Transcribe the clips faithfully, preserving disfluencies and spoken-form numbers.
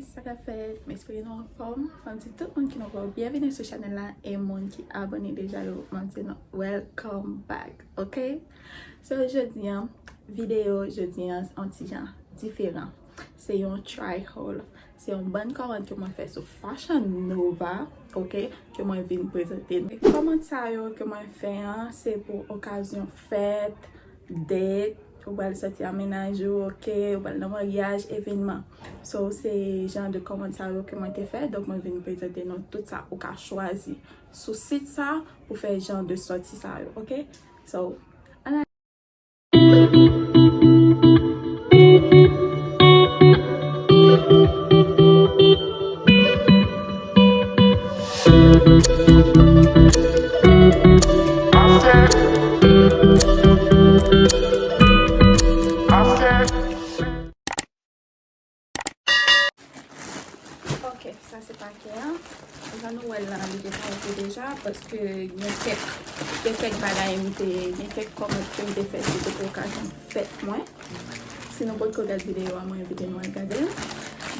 Sa k ap fèt? M espere nou anfòm. Fò m di tout moun ki nouvo, byenvini sou chanèl la, e moun ki abòne deja yo, m ap di nou welcome back, ok? So, jodi an, videyo jodi an, on ti jan diferan. Se yon try haul. Se yon bann kòmand ke mwen fè sou Fashion Nova, ok, ke mwen vin prezante nou. Kòmand sa yo ke mwen fè an, se pou okazyon fèt, date, ou pral sòti ak mennaj ou, ok, ou pral nan maryaj, evènman. So, se jan de kòmand sa yo ke mwen te fè, donk mwen vin prezante nou tout sa ou ka chwazi sou sit sa pou fè jan de sòti sa yo, ok? So, ann ale. Ok, sa se pake a. Jan nou wè l la, li te parèt deja, paske gen kèk, gen kèk bagay m te, gen kèk kòmand ke m te fè, se te pou okazyon fèt mwen. Si nou potko gad videyo a, mwen envite nou al gade l.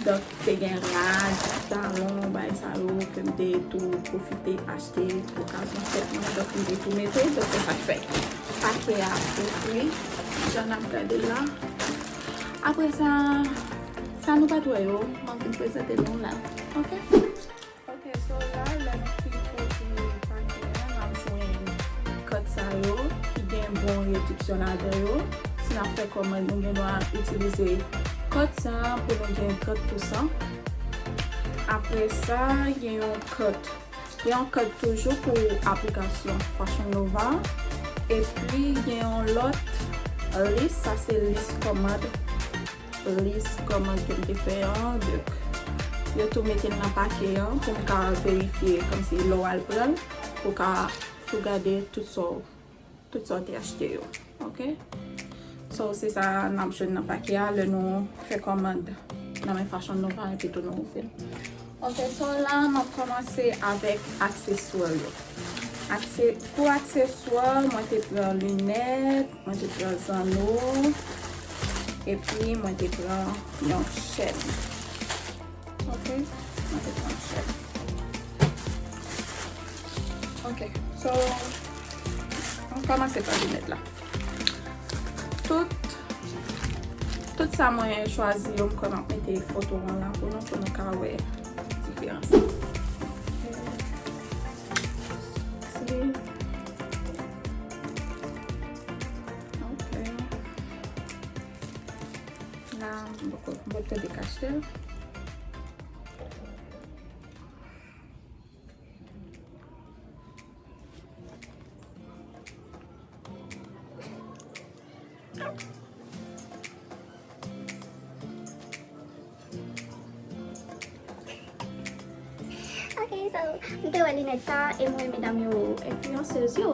Donk, te gen rad, talon, bagay sa yo ke m te tou pwofite achte pou okazyon fèt mwen. Donk, m te tou mete, donk se sa k fè pake a ouvri, jan n ap gade l la. Apre sa, sa nou pa t wè yo, m ap vin prezante nou la. Ok? Ok, so la, lè nou fin kouvri pake a, n ap jwenn kòd sa yo ki gen bon rediksyon ladan yo. Si n ap fè kòmand, nou gen dwa itilize kòd sa a pou nou gen trant pousan. Apre sa, gen yon kòd. Gen yon kòd toujou pou aplikasyon Fashion Nova. Epi, gen yon lòt lis, sa se lis kòmand. Lis kòmand ke m te fè an, donk, yo tou mete l nan pake an pou m ka verifye, kòmsi lè w al pran l, pou w ka tou gade tout sa w, tout sa w te achte yo. Ok? So, se sa n ap jwenn nan pake a lè nou fè kòmand nan men Fashion Nova epi tou nou ouvri l. Ok, so la, m ap kòmanse avèk akseswa yo. Akse-, pou akseswa, mwen te pran linèt, mwen te pran zanno, epi mwen te pran yon chèn. Ok, mwen te pran yon chèn. Ok, so, m kòmanse pa linèt la. Tout, tout sa mwen chwazi yo, m kwè m ap mete foto an la pou nou, pou nou ka wè diferans lan. Si. Ok. La, m poko, m poko tande kache l. Ok, so, m te wè linèt sa, e m wè medam yo enfliyansèz yo.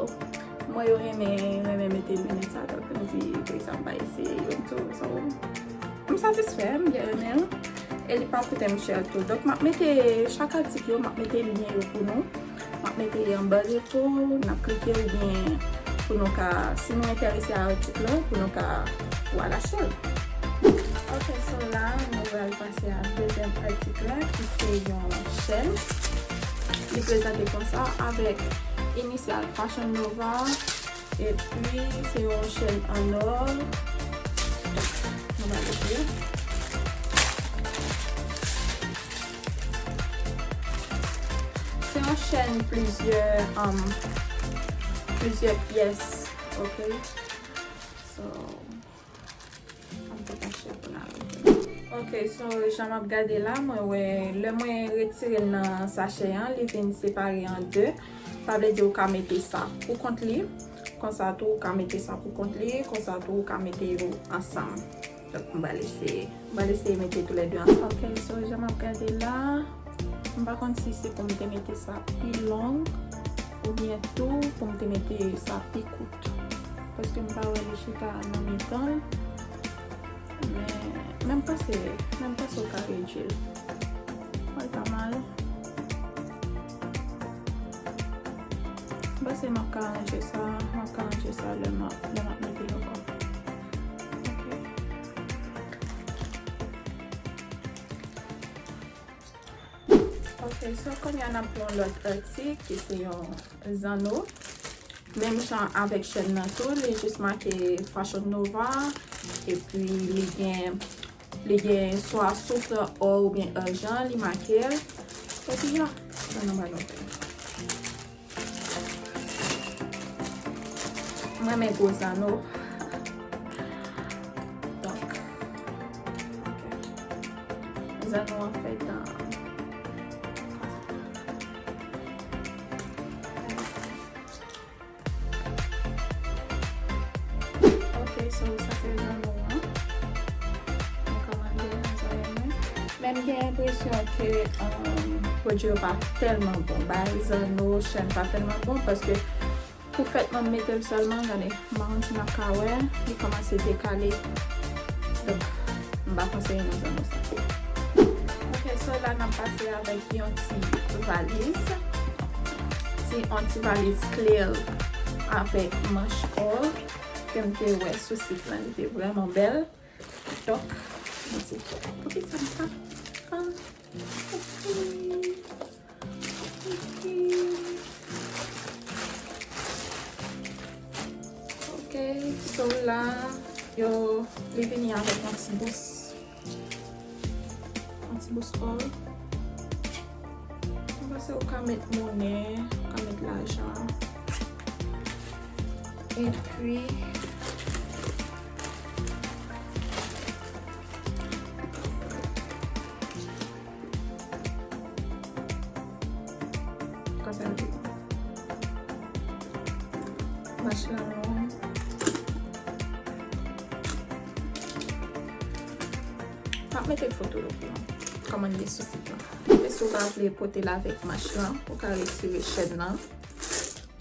M wè yo renmen, renmen mete linèt sa, donk m di, poukisa m pa eseye youn tou. So, m satisfè, m byen renmen l. E li pa koute m chè tou. Donk, m ap mete chak atik yo, m ap mete lyen yo pou nou. M ap mete li anba defo, n ap klike oubyen pou nou ka, si nou enterese a atik lan, pou nou ka, pou al achte l. Ok, so la, nou pral pase a dezyèm atik la, ki se yon chèn. Li prezante konsa avèk inisyal Fashion Nova, epi se yon chèn an nò. Nou va leve. Se yon chèn plizyè, um, plizyè pyès, ok? So, ann te kache pou n al ouvri. Ok, so, jan m ap gade la, mwen wè, lè mwen retire l nan sachè an, li vin separe an de. Sa vle di ou ka mete sa pou kont li, konsa tou ou ka mete sa pou kont li, konsa tou ou ka mete yo ansanm. Donk, m pral eseye, m pral eseye mete toulède ansanm. Ok, so, jan m ap gade la, m pa konn si se pou m te mete sa pi long oubyen tou pou m te mete sa pi kout. Paske m pa wè li chita nan mitan l. Men, men m panse, men m panse w ka redui l. Mwen pa mal. M panse m ap ka ranje sa, m ap ka ranje sa lè m ap, lè m ap mete l ankò. Ok. Ok, so kounye a n ap pran lòt atik ki se yon zanno. Menm jan avèk chèn nan tou, li jis make Fashion Nova, epi li gen, li gen swa souflè ò oubyen ajan, li make l. Epi ya, zanno pa lontan. Mwen renmen gwo zanno. Donk, ok. Zanno an fèt an. Ok, so sa se zanno an. Mwen kòmande nan zòrèy mwen. Men m gen enpresyon ke, um, pwodui yo pa tèlman bon. Bay zanno, chèn pa tèlman bon, paske pou fèt mwen m mete l sèlman, gade, m pa konn si n ap ka wè, li kòmanse dekale. Donk, m pa konseye nou zanno sa. Ok, so la n ap pase avèk yon ti valiz. Ti, yon ti valiz klè avèk manch ò ke m te wè sou sit lan, li te vrèman bèl. Donk, mwen se poukisa m pa pran. Ok. Ok, so la, yo, li vini avèk yon ti bous. Yon ti bous ò. Mwen panse ou ka met monnen, ou ka met lajan. Epi, konsa l ye. Manch lan long. M ap mete foto yo pou nou. Kòman l ye sou sit lan. E si w pa vle pote l avèk manch lan, ou ka retire chèn nan.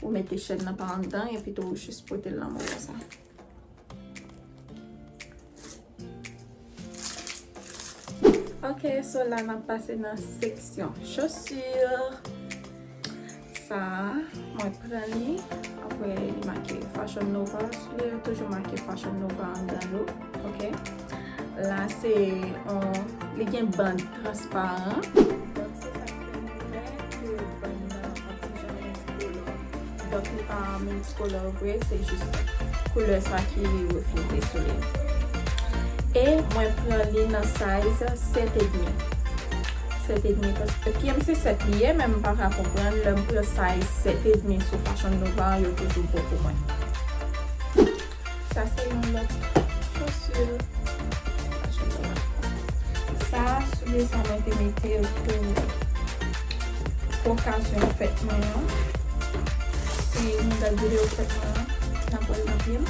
Ou mete chèn nan pa anndan, epi tou ou jis pote l nan mo konsa. Ok, so la n ap pase nan seksyon chaussure. Sa a, mwen pran li. Apre, li make Fashion Nova. Li toujou make Fashion Nova anndan yo. Ok. La, se yon, li gen bann transparan. Donk, se sa k fè nou wè ke bann nan yon ti jan multicolor. Donk, li pa multicolor vre, se jis koulè sa ki reflete sou li. E mwen pran li nan size sèt edmi. Sèt edmi, paske pye m se sèt li ye, men m pa ka konprann lè m pran size sèt edmi sou Fashion Nova, yo toujou bon pou mwen. Sa se yon lòt chaussure. Sa, soulye sa mwen te mete l pou okazyon fèt mwen an. Si nou gad videyo fèt mwen an, n ap wè l nan pye m.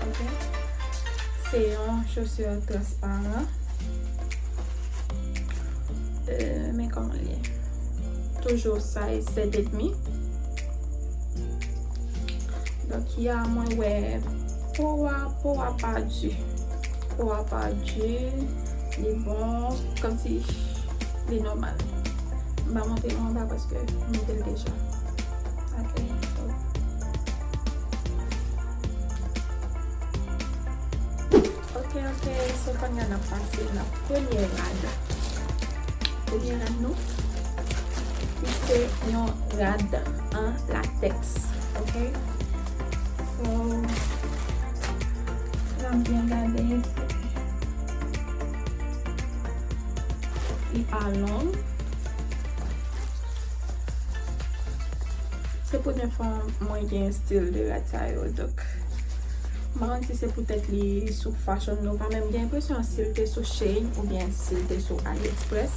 Ok. Se yon chaussure transparan. Euh, men kòman l ye? Toujou size sèt edmi. Donk, ya mwen wè po a, po a pa di. Po a pa di, li bon, kòmsi li nòmal. M pa montre nou anba paske m mete l deja. Ok, so. Ok, ok, so kounye a n ap pase nan premye rad. Premye rad nou, ki se yon rad an latèks, ok? So, n ap byen gade, li pa long. Se premye fwa mwen gen estil de rad sa yo, donk, m pa konn si se poutèt li sou Fashion Nova, men m gen enpresyon si l te sou Shein oubyen si l te sou AliExpress,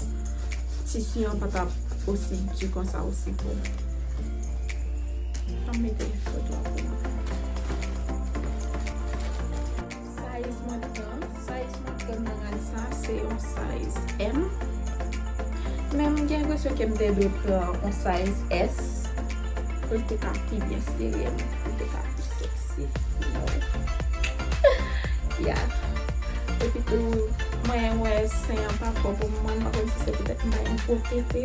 tisi an pa t ap osi di konsa osi gwo. Ann mete foto a pou nou. Size mwen pran, size mwen pran nan rad sa, se yon size M. Men m gen enpresyon ke m te dwe pran yon size S pou l te ka pi byen sere m, pou l te ka pi sexy, you know. Yeah. Epi tou, mwen wè sen an pa twò pou mwen, m pa konn si se poutèt m pa gen gwo tete,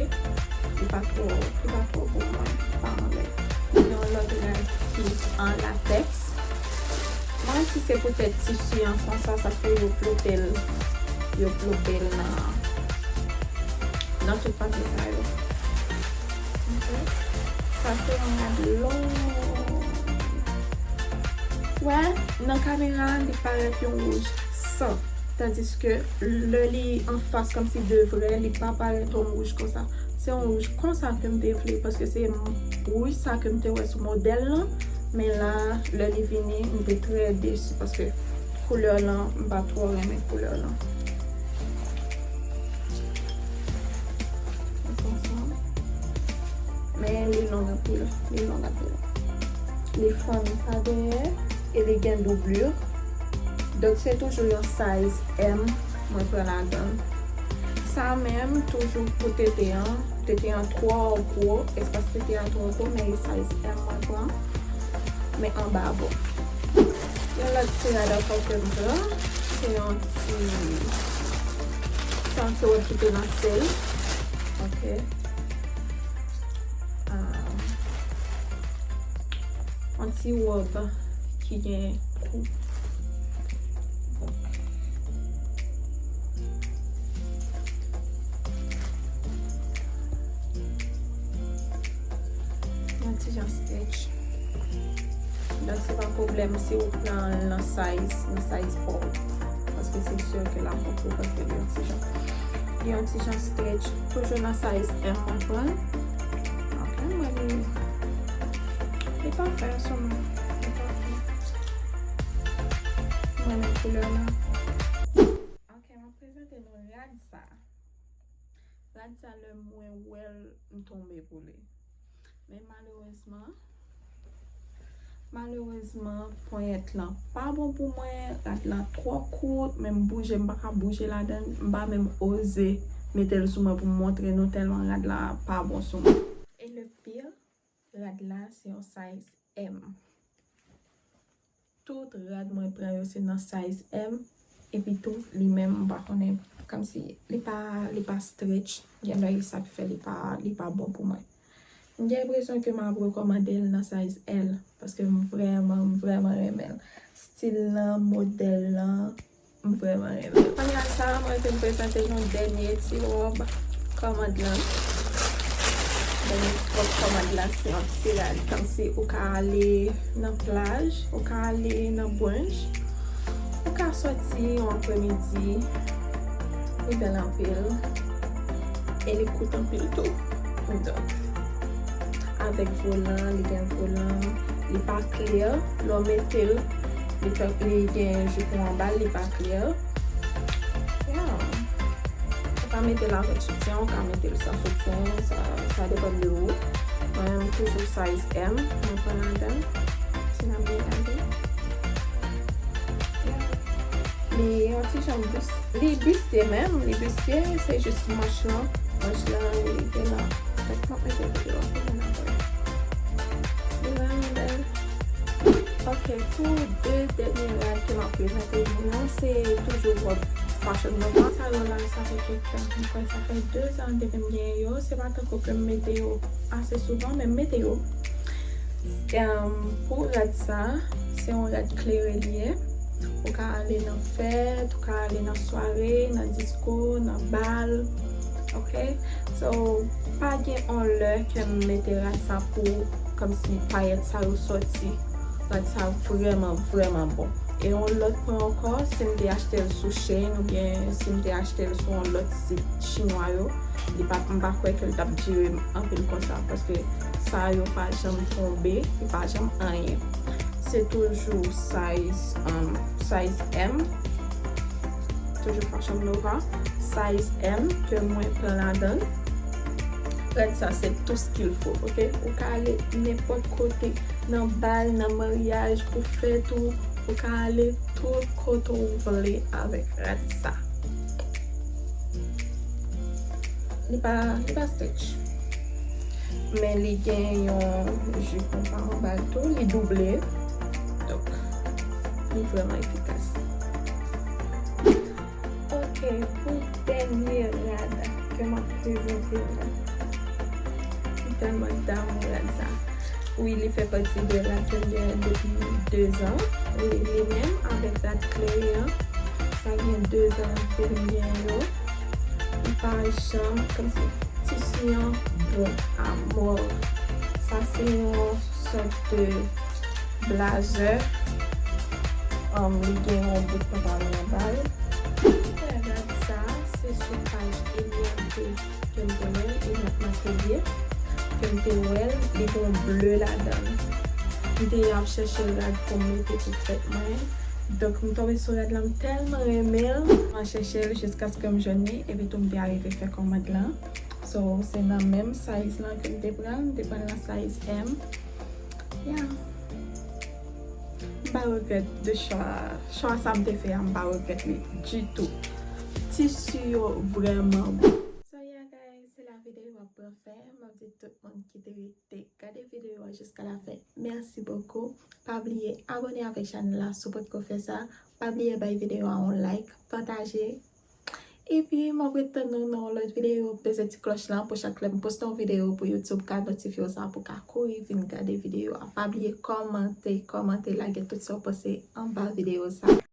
li pa twò, li pa twò pou mwen, pa anlè. Yon lòt rad ki an latèks. Mwen si se poutèt tisi an konsa, sa fè yo flope l, yo flope l nan, nan tout papye sa yo. Sa se yon rad long. Wè, nan kamera, li parèt yon wouj san. Tandiske lè li anfas, kòmsi de vrè, li pa parèt yon wouj konsa. Se yon wouj konsa ke m te vle, paske se wouj sa ke m te wè sou modèl lan. Men la, lè li vini, m te trè desi, paske koulè lan, m pa twò renmen koulè lan. Konsa. Men li long anpil, li long anpil. Li fann pa dèyè e li gen doublure. Donk, se toujou yon size M mwen pran ladan l. Sa menm, toujou pou tete an. Tete an twò gwo, espas tete an twò gwo, men e size M mwen pran. Men anba bon. Yon lòt ti rad ankò ke m pran, se yon ti, se yon ti wòb ki te nan sèl. Ok. Ah, yon ti wòb ki gen kou. Yon ti jan stretch. Donk, se pa pwoblèm si ou pran l nan size, nan size pa w. Paske se si ke l ap bon pou ou, paske li yon ti jan, li yon ti jan stretch. Toujou nan size M mwen pran. Ok, mwen li, li pafè sou mwen. Li pafè. Mwen renmen koulè la. Ok, m ap prezante nou rad sa. Rad sa, lè mwen wè l, m tonbe pou li. Men malerezman, malerezman, ponyèt lan pa bon pou mwen, rad la twò kout, men m bouje, m pa ka bouje ladan l, m pa menm oze mete l sou mwen pou m montre nou, tèlman rad la pa bon sou mwen. E le pire, rad la se yon size M. Tout rad mwen pran yo se nan size M. Epi tou, li menm, m pa konnen, kòmsi li pa, li pa stretch. Gen lè e sa k fè li pa, li pa bon pou mwen. M gen enpresyon ke m ap rekòmande l nan size L, paske m vrèman, m vrèman renmen l. Stil lan, modèl lan, m vrèman renmen l. Kounye a sa, mwen vin prezante nou dènye ti wòb kòmand lan. Dènye ti wòb kòmand lan, se yon ti rad. Kòmsi ou ka ale nan plaj, ou ka ale nan brunch, ou ka sòti yon apremidi, li bèl anpil, e li kout anpil tou. Donk, avèk volan, li gen volan, li pa klè. Lè w mete l, li fè, li gen jipon anba l, li pa klè. Yeah. Ou ka mete l avèk soutyen, ou ka mete l san soutyen, sa, sa depann de ou. Mwen menm, toujou size M mwen pran ladan l. Si n ap byen gade. Yeah. Li yon ti jan bus-, li buste menm, li buste, se jis manch lan. Manch lan, li te la. Fèk m ap mete videyo pou moun ap wè. Li vrèman bèl. Ok, pou de dènye rad ke m ap prezante nou an, se toujou wòb Fashion Nova. Sa yo la, sa fè kèk tan. Mwen kwè sa fè de zan depi m genyen yo. Se pa tankou ke m mete yo ase souvan, men m mete yo. Em, pou rad sa, se yon rad klere li ye. Ou ka ale nan fèt, ou ka ale nan sware, nan disko, nan bal. Ok? So, pa gen on lè ke m mete rad sa pou kòmsi payèt sa yo sòti. Rad sa vrèman, vrèman bon. E yon lòt pwen ankò, si m te achte l sou Shein oubyen si m te achte l sou yon lòt sit chinwa yo, li pa, m pa kwè ke l t ap dire m anpil konsa, paske sa yo pa janm tonbe, li pa janm anyen. Se toujou size, um, size M. Toujou Fashion Nova, size M ke mwen pran ladan l. Rad sa se tout ce qu'il faut, ok? Ou ka ale nenpòt kote, nan bal, nan maryaj, pou fèt ou, ou ka ale tout kote ou vle avèk rad sa. Li pa, li pa stretch. Men li gen yon jipon pa anba l tou, li double. Donk, li vrèman efikas. Ok, pou dènye rad ke m ap prezante nou. M tèlman damou rad sa. Wi, li fè pati de rad ke m genyen depi de zan. Wi, li menm avèk rad klere an. Sa gen de zan ke m genyen yo. Li pa janm, kòmsi, Tisi an bon a mò. Sa se yon sòt de blazer. Um, li gen yon bout pantalon anba l. Rad sa, se sou paj Eliante ke m te wè l, Eliante Matelier, ke m te wè l, li gen yon ble ladan l. M te ap chèche rad pou m mete pou fèt mwen. Donk, m tonbe sou rad la, m tèlman renmen l. Mwen chèche l jiskaske m jwenn li, epi tou m te arive fè kòmand lan. So, se nan menm size lan ke m te pran, m te pran nan size M. Yeah. M pa regrèt de chwa, chwa sa m te fè a, m pa regrèt li ditou. Tisi yo vrèman bon. So yeah guys, se la videyo a pran fen. M ap di tout moun ki te rete gade videyo a jiska la fen, mèsi bokou. Pa bliye abòne avèk chanèl la si w potko fè sa. Pa bliye bay videyo a yon like, pataje. Epi m ap ret tann nou nan yon lòt videyo. Peze ti klòch lan pou chak lè m poste yon videyo pou YouTube ka notifye w sa pou w ka kouri vin gade videyo a. Pa bliye kòmante, kòmante, lage tout sa w panse anba videyo sa.